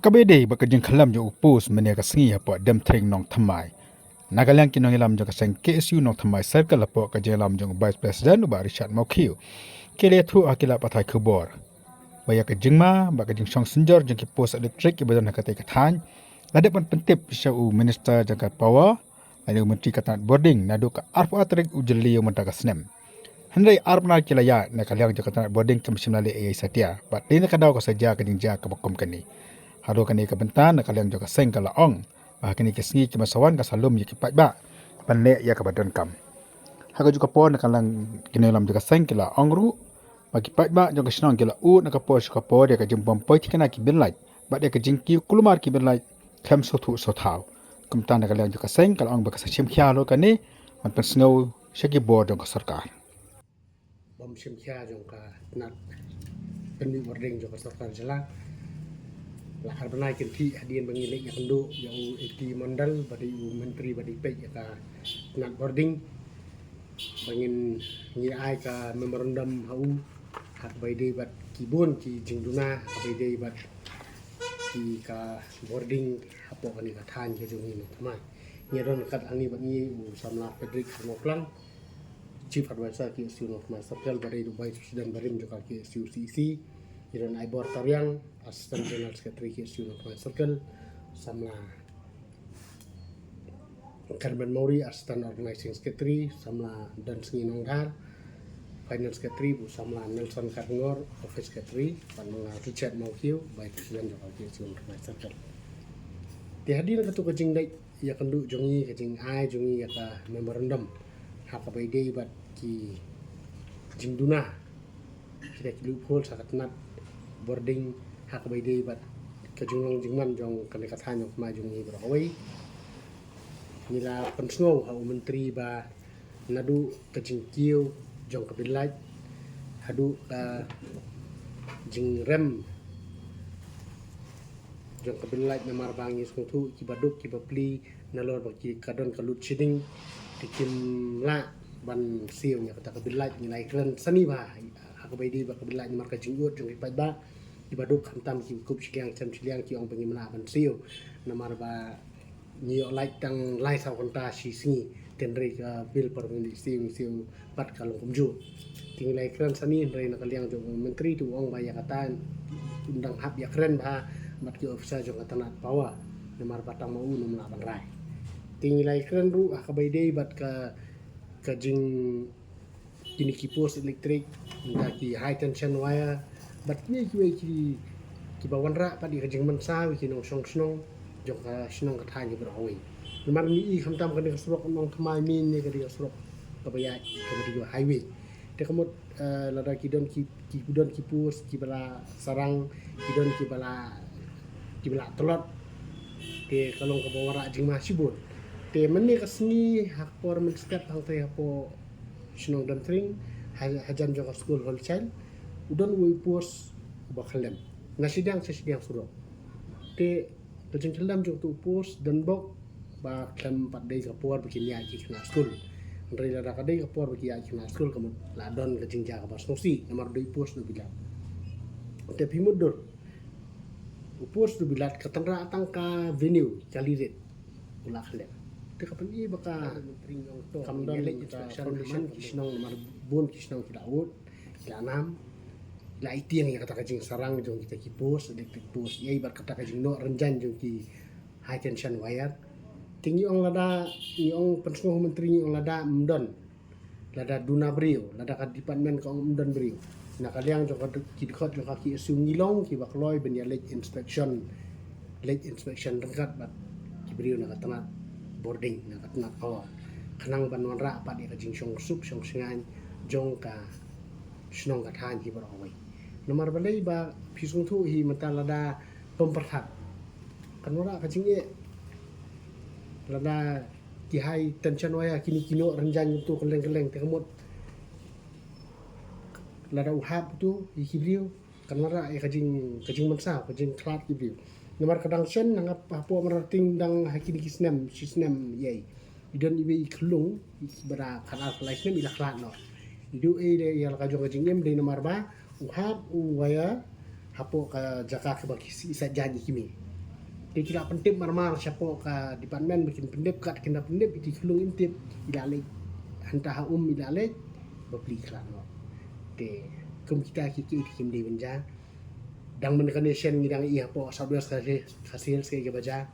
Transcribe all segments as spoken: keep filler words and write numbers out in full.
Kaba ïadei bad ka jingkhyllem jong u post mynne ka sngi hapoh Demthring Nongthymmai, na ka liang ki nongïalam jong ka seng K S U Nongthymmai Circle hapoh ka jingïalam jong u Vice President u Bah Richard Mawkhiew, ki la ïathuh ha ki lad pathai khubor ba ïa ka jingma bad ka jingshong synjor jong ki post elektrik kiba don ha katei ka thaiñ la dep ban pyntip sha u Minister jong ka Power lane u Myntri ka tnat bording naduh ka arphew ar tarik u Jylliew mynta ka snem. Hynrei ar bnai ki la ïaid na ka liang jong ka tnat bording kim shym la leh ei ei satia bad dei na ka daw ka sa jia ka jingjia kaba kum kane. Haduh kane ka bynta na ka liang jong ka seng ka la ong ba ha kine ki sngi kiba sa wan ka sa lum ïa ki paidbah ban leh ïa kaba donkam. Ha kajuh ka por na ka liang ki nongïalam jong ka seng ki la ong ruh ba ki paidbah jong ka shnong ki la ud na ka por sha ka por ïa ka jingbym poi thikna ki bill light bad ïa ka jingkiew kulmar ki bill light khlem sngewthuh sngewthaw. Kumta na ka liang jong ka seng ka la ong ba ka sa shim khia halor kane ban pynsngew sha ki bor jong ka sorkar. Bym shim khia jong ka tnat pynmih bording jong ka sorkar jylla. La ar bnai kynthih hadien ba ngi leit ïakynduh ïa u A T Mondal ba dei u myntri ba dei peit ïa ka tnat bording ba ngin ngi ai ka memorandum ha u ha kaba ïadei bad ki bun ki jingduna ha kaba ïadei bad ki ka bording hapoh kane ka thaiñ ka jong ngi Nongthymmai. Ngi don kat hangne bad ngi u samla Frederick Sharma Plang, Chief Advisor K S U Nongthymmai Circle, ba dei u Vice President barim jong ka K S U C E C. Ngi don Aibor Tariang, Assistant General Secretary K S U Nongthymmai Circle, samla Karen Mawrie, Assistant Organizing Secretary, samla Dansngi Nongdhar, Finance Secretary, bad samla Nelson Karngor, Office Secretary, bad ma nga Richard Mawkhiew, Vice President jong ka K S U Nongthymmai Circle. Te hadien katto ka jingleit ïakynduh jong ngi, ka jingai jong ngi ïa ka memorandum ha kaba ïadei bad ki jingduna, kita ki loophole ha ka tnat bording ha kaba ïadei bad ka jinglong jingman jong kane ka thaiñ Nongthymmai jong ngi baroh kawei. Ngi la pynsngew ha u myntri ba naduh ka jingkiew jong ka bill light haduh ka jingrem jong ka bill light namar ba ngi sngewthuh kiba duk kiba plie nalor ba ki ka don ka load shedding te kim lah ban siew ïa kata ka bill light. Ngi la ïakren sani bha ha kaba ïadei bad ka bill light namar ka jingud jong ki paidbah kiba duk khamtam ki kup shiliang shem shiliang ki ong ba ngim lah ban siew namar ba ngi ïoh light tang lai saw kynta shi sngi. Te hynrei ka bill por ngi siew ngi siew bad ka long kumjuh. Te ngi la ïakren sani hynrei na ka liang jong u myntri te u ong ba ïa kata un dang hap ïakren bha bad ki officer jong ka tnat Power namar ba tang ma u nym lah ban rai. Te ngi la ïakren ruh ha kaba ïadei bad ka ka jing kine ki post elektrik, mynta ki high tension wire bad kiwei kiwei ki kiba wanrah pat ïa ka jingmynsaw ïa ki nongshong shnong jong ka shnong ka thaiñ baroh kawei. Namar ngi i khamtam kane ka surok Nongthymmai Main ne ka dei ka surok kaba ïaid kaba dei ka highway. Te ka mut, eh, lada ki don ki ki don ki post kiba la sarang, ki don kiba la kiba la tlot. Te ka long kaba wanrah jingma shibun. Te mynne ka sngi ha ka por mynstep hangtei hapoh shnong Demthring, ha- hajan jong ka skul Holy Child, u don uwei u post uba khyllem na shiliang sha shiliang surok. Te ka jingkhyllem jong utu u post don bok ba khlem pat dei ka por ba kin ïaid ki khynnah skul. Hynrei lada ka dei ka por ba ki ïaid ki khynnah skul ka mut la don ka jingjia kaba sngewsih namar u dei u post u bilat. Te phi mutdur u post u bilat ka tynrah tang ka venue ka lirit u la khyllem. Te ka pyni ba ka kam don ka foundation ki shnong namar bun ki shnong ki la ud ki la nam ki la itiang ïa kata ka jingsarang jong kita ki post, electric post, ïa bad kata ka jingnoh rynjang jong ki high tension wire. Te ngi ong lada ngi ong pynsngew u myntri ngi ong lada ym don lada duna briew, lada ka department ka ong ym don briew. Na ka liang jong ka ki dkhot jong ka K S U ngi long kiba kloi ban ïa leit inspection, leit inspection ryngkat bad ki briew na ka tnat bording, na ka tnat power. Khnang ban wanrah pat ïa ka jingshong suk shong shngaiñ jong ka shnong ka thaiñ hi baroh kawei. Namar balei ba phi sngewthuh hi mynta lada pom pyrthat kan wanrah ka jingeh lada ki high tension wire kine ki noh rynjang tu kylleng kylleng te ka mut lada u hap tu ïa ki briew kan wanrah ïa ka jing ka jingmynsaw ka jingkhlad ki briew. Namar ka dang shen nang hapoh Mawryngkneng dang ha kine ki snem shi snem ïa i don iwei i khlung ba da khatar khlai snem i la khlad noh. I du ei de ïa la ka jong ka jingim dei namar ba u hap u wire hapoh ka jaka kaba ki sait jaiñ ïa ki mei. Te ki la pyntip marmar shapoh ka department ba kin pyntip, kat kin da pyntip iti khulung im tip, i la leit hangta ha um i la leit ba plie khlad noh. Te kum kita ki ki iti kim dei ban jia. Dang mynta kane shen ngi dang ïohi hapoh South West Khasi Hills, Khasi Hills kaei kaba jia.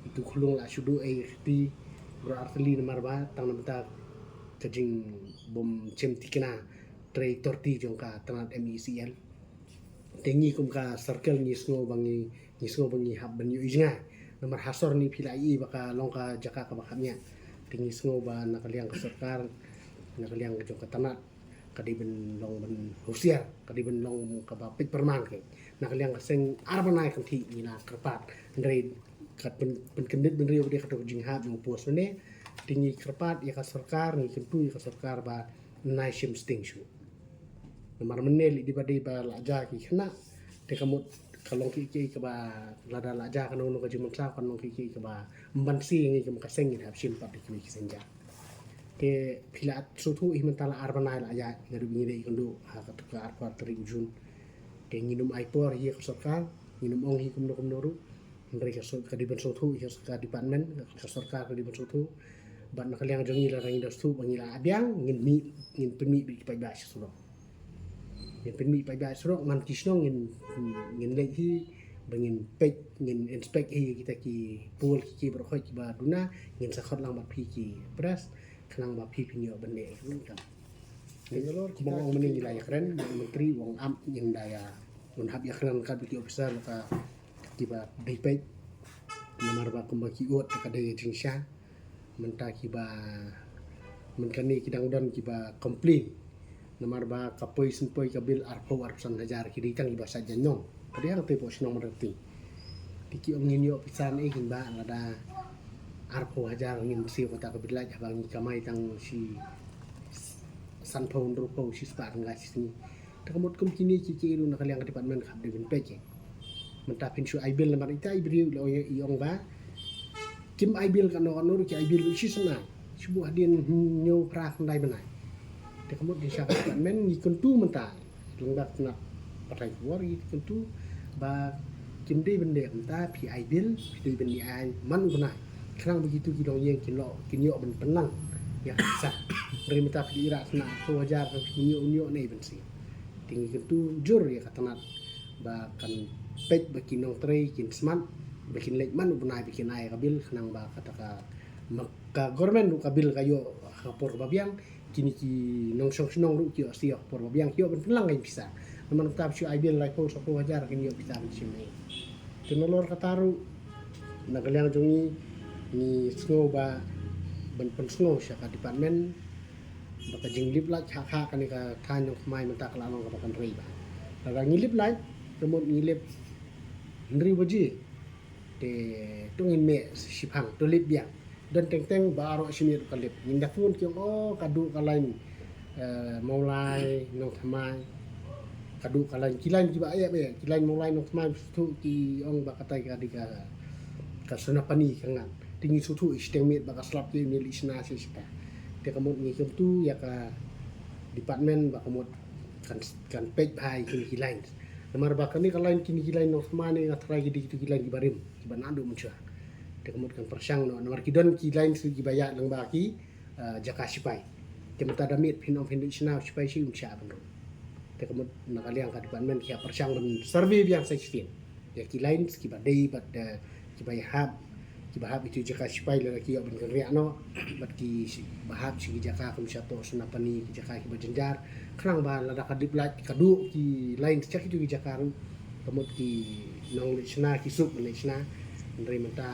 Itu khulung la shu duh ei kti bro artylli namar ba tang namar ka jingbym shim thikna trei authority jong ka tnat M E C L. Te ngi kum ka circle ngi sngew ba ngi, ngi sngew ba ngi hap ban ïohi jngai. Namar ha sor ni phi la ïohi ba ka long ka jaka kaba khapngiah. Te ngi sngew ba na ka liang ka sorkar, na ka liang ka jong ka tnat, ka dei ban long ban husiar, ka dei ban long kaba peit pyrman. Ka na ka liang ka seng ar bnai kynthih ngi la kyrpad, hynrei ka pyn, pynkyndit bynriew ba dei ka tok jinghap jong u post mynne. Te ngi kyrpad ïa ka sorkar, ngi kyntu ïa ka sorkar ba nai shim sting shuh. Namar mynne lei dei ba dei ba la jia ki khynnah, te ka mut ka long ki ki kaba lada la jia kano kano ka jingmynsaw, ka long ki ki kaba ym ban sing ngi kum ka seng ngin hap shim pat da kiwei ki seng jia. Te phi la sngewthuh hi mynta la ar bnai la ïaid naduh ngi dei ïakynduh ha katu ka arphew ar tarik u Jun. Te ngin ym ai por hi ïa ka sorkar, ngin ym ong hi kumno kumno ruh. Hynrei ka sor, ka dei ban sngewthuh hi ïa ka department, ka sorkar ka dei ban sngewthuh. Bad na ka liang jong ngi lada ngi da sngewthuh ba ngi la biang, ngin mih, ngin pynmih beit ki paidbah sha surok. Ngin pynmih paidbah surok, man ki shnong ngin, ngin leit hi ba ngin peit, ngin inspect hi kita ki pol ki ki baroh khoit kiba duna, ngin sa khot lang bad phi ki press, khnang ba phi phin ïoh ban leh ruh tam. Kumba ong mynne ngi la ïakren, Myntri u ong ap ngin da ïa, un hap ïakren kat bad ki officer ka kiba dei peit. Namar ba kumba ki ot ka dei jingshisha. Mynta kiba, mynta kane ki dang don kiba complain. Namar ba ka poi shen poi ka bill arphew arphew san hajar ki dei tang kiba sait jaiñ nong. Ka dei hangtei hapoh shnong Mawryngkneng. Te ki ong ngin ïoh pisa ne kin ba lada arphew hajar ngin siew kata ka bill lait haba ngi kamai tang shi sanphew hynriewphew shispah tyngka shi sngi. Te ka mut kum kine ki ki ruh na ka liang ka department ka hap dei ban peit. Mynta phin shu ai bill namar ita i briew i la ong, i ong ba kim ai bill kano kano ruh ki ai bill shi snem. Shu buh hadien hynñiew phra khyndai bnai. Te ka mut jingshisha ka department ngi kyntu mynta. Lyngba ka tnat pathai khubor ngi kyntu ba kim dei ban leh mynta phi ai bill, phi dei ban ïa ai man u bnai. Khnang ba kitu ki longïing kin ïoh, kin ïoh ban pynlang ïa ka pisa. Hynrei mynta phi dei ïa ka tnat arphew hajar, phi ïoh, ïoh ne ban siew. Te ngi kyntu jur ïa ka tnat ba kan peit ba ki nongtrei kin smat ba kin leit man u bnai ba kin ai ka bill khnang ba kata ka, ma ka government ruh ka bill ka ïoh ha ka por ba biang, kine ki nongshong shnong ruh ki ïoh siew ha ka por ba biang, ki ïoh ban pynlang ka jingpisa. Namar mynta phi shu ai bill laiphew saphew hajar kin ïoh pisa ban shim ei. Te nalor kata ruh na ka liang jong ngi, ngi sngew ba ban pynsngew sha ka department ba ka jinglip lait kha kha kane ka thaiñ Nongthymmai mynta ka la long kaba kan rei bha. Lada ngi lip lait, ka mut ngi lip hynriew baje. Te to ngin mih shiphang, to lip biang. Don teng teng baroh shi miet ka lip. Ngin da phone ki ong, oh, ka duh ka line, eh, Mawlai Nongthymmai. Ka duh ka line, ki line kiba ïap ïap, ki line Mawlai Nongthymmai, sngewthuh ki ong ba katai ka dei ka, ka Sunapani ka ngan. Te ngi sngewthuh shiteng miet ba ka slap ki miet lishna shi shita. Te ka mut ngi kyntu ïa ka department ba ka mut kan, kan peit bha ïa kine ki lines. Namar ba kane ka line, kine ki line Nongthymmai ne nga tharai ki dei kitu ki line kiba rim, kiba naduh mynshuwa. Te ka mut kan pyrshang noh, namar ki don ki lines kiba ïaid lyngba ki, eh, jaka shipai. Te mynta da miet phin ong phin leit shna u shipai shi un shah ban rung. Te ka mut na ka liang ka department ki hap pyrshang ban survey biang sa shisien ïa ki lines kiba dei bad, eh, kiba ïahap, kiba hap itu jaka shipai lada ki ïoh ban kynriah noh, bad ki shi-, ba hap sha ki jaka kum shapoh Sunapani, ki jaka kiba jynjar. Khnang ba lada ka dip lait ka duh ki lines sha kitu ki jaka ruh, ka mut ki nongleit shna ki suk ban leit shna. Hynrei mynta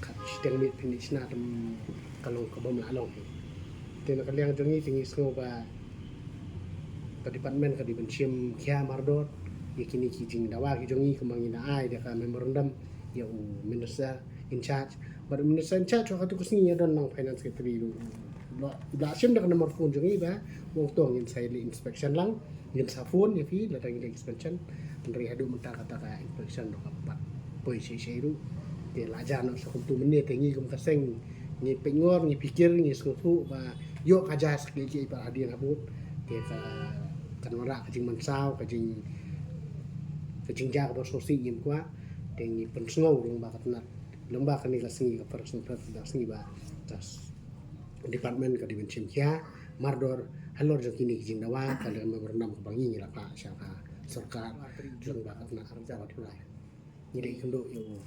ka shiteng miet phin leit shna te ka long kabym lah long. Te na ka liang jong ngi te ngi sngew ba ka department ka dei ban shim khia mardor ïa kine ki jingdawa ki jong ngi, kumba ngi da ai da ka memorandum ïa u minister in charge. Bad u minister in charge ha katu ka sngi ïa don nang finance secretary ruh. Ba, ba shim da ka number phone jong ngi ba u ong to ngin sa ïa leit inspection lang, ngin sa phone ïa phi lada ngi leit inspection. Hynrei haduh mynta kata ka inspection ruh kam pat poi shisha ruh. Te la jan noh sa kumtu mynne te ngi kum ka seng ngi pynngor, ngi pyrkhat, ngi sngewthuh ba ïoh ka jia sa ki ki pat hadien habud. Te ka, kan wanrah ka jingmynsaw, ka jing, ka jingjia kaba sngewsih ngim kwah. Te ngi pynsngew ruh ba ka tnat Lem bad kane ka sngi ka first November, ka sngi ba ka department ka dei ban shim khia mardor halor jong kine ki jingdawa, ka long memorandum kaba ngi la phah sha ka sorkar. Lem bad ka tnat arphew lai ngi dei kynduh ïa u.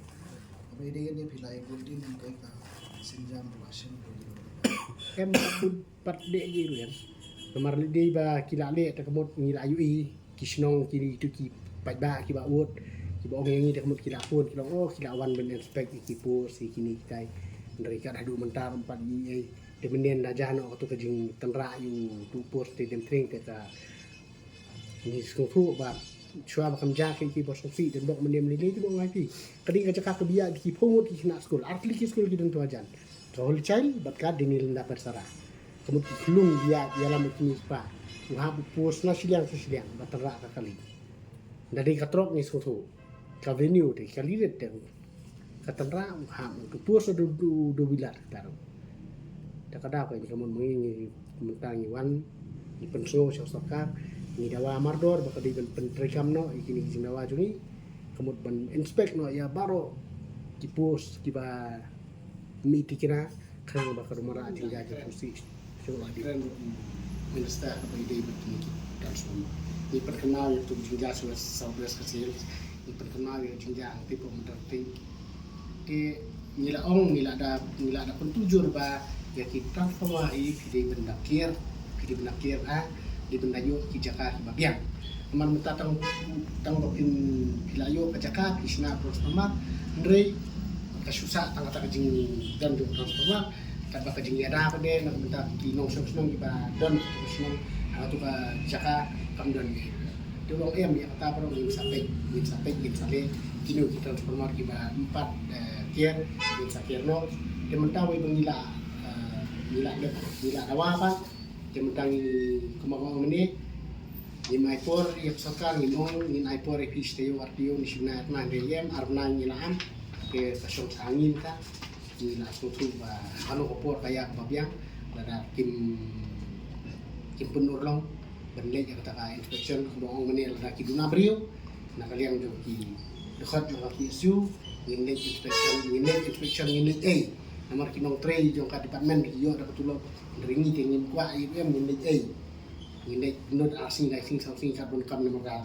Ba dei ne phi lai golden kai ka sinjam ba shim. Em, pat dei ïa ruh em. Namar lei dei ba ki la leh, te ka mut ngi la ïohi ki shnong, ki tu ki paidbah kiba ud, kiba ong ïa ngi, te ka mut ki la phone, ki la ong, oh, ki la wan ban inspect ïa ki post, ïa kine kitai. Hynrei kat haduh mynta ym pat ïohi ei. Te mynnin da jan noh katu ka jingtynrah ïa utu u post te dem tring, te ka ngi sngewthuh ba shuwa ba kam jia ki, ki bor sngewsih, dang bok mynnin lei lei te bok ngai phi. Ka dei ka jaka kaba ïa ki phew ngut ki khynnah skul, ar tylli ki skul ki don tu hajan. Ka Holy Child bad ka Daniel Nda Persara. Ka mut ki khlung ïa, ïalam ïa kine ki pa. U hap u post na shiliang sa shiliang ba tynrah ka kali. Da dei ka trok ngi sngewthuh. Ka venue te ka liret te ka tynrah, u hap u post da u, da u, da u bilat ka taruh. Te ka daw ka ngi, ka mut ngi, ngi mynta ngi wan, ngi pynsngew sha sorkar, ngi dawa mardor ba ka dei ban pyntreikam noh ïa kine ki jingdawa jong ngi, ka mut ban inspect noh ïa baroh ki post kiba mih tikna, khnang ba ka dum ra jingjia jingsngewsih shuh la dei. Minister kaba ïadei bad kine ki transformer. Ngi pynkynmaw ïa katu ka jingjia sha South West Khasi Hills. Ngi pynkynmaw ïa ka jingjia hangtei hapoh Mynta Rting. Te ngi la ong, ngi la da, ngi la da pyntujur ba ïa ki transformer hi phi dei ban da kiar, phi dei ban da kiar, ah, dei ban da ïoh ki jaka kiba biang. Namar mynta tang, tang ba phin, phi la ïoh ka jaka, phi shna transformer, hynrei ka shu sah tang kata ka jingdon jong transformer, katba ka jingïada pat de na ka bynta ki nongshong shnong kiba don ha katu ka shnong, ha katu ka jaka kam don. Te u ong em, ïa kata baroh ngin sa peit, ngin sa peit, ngin sa leh, kino ki transformer kiba ym pat, eh, kiar, ngin sa kiar noh. Te mynta wei ba ngi la, eh, ngi la dep, ngi la dawa pat, te mynta ngi, kumba nga ong mynne, ngim ai por ïa ka sorkar, ngim ong ngin ai por ïa phi shi taïew ar taïew, ne shi bnai ar bnai, hynrei em, ar bnai ngi la am. Te ka shong sha ngi mynta. Ngi la sngewthuh ba hano ka por ka ïa kaba biang, lada kim, kim pynurlong ban leit ïa kata ka inspection, kumba ong mynne, lada ki duna briew na ka liang jong ki dkhot jong ka P S U, ngin leit inspection, ngin leit inspection, ngin leit ei. Namar ki nongtrei jong ka department ki ïoh da ka tulop, hynrei ngi te ngim kwah ei ruh em, ngin leit ei. Ngin leit nud ar sngi, lai sngi, saw sngi, kat ban kam, namar ka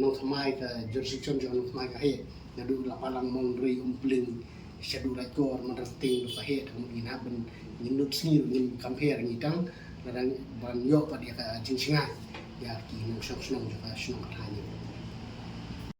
nongthymmai, ka jurisdiction jong nongthymmai ka heh. Naduh Lapalang, Mawnrei, Umpling, shaduh Laitkor, Mynta Rting, duh ka heh, te ka mut ngin hap ban, ngin nud sngi ruh ngim kam her, ngi dang la dang ban ïoh pat ïa ka jingshngaiñ ïa ki nongshong shnong jong ka shnong ka thaiñ.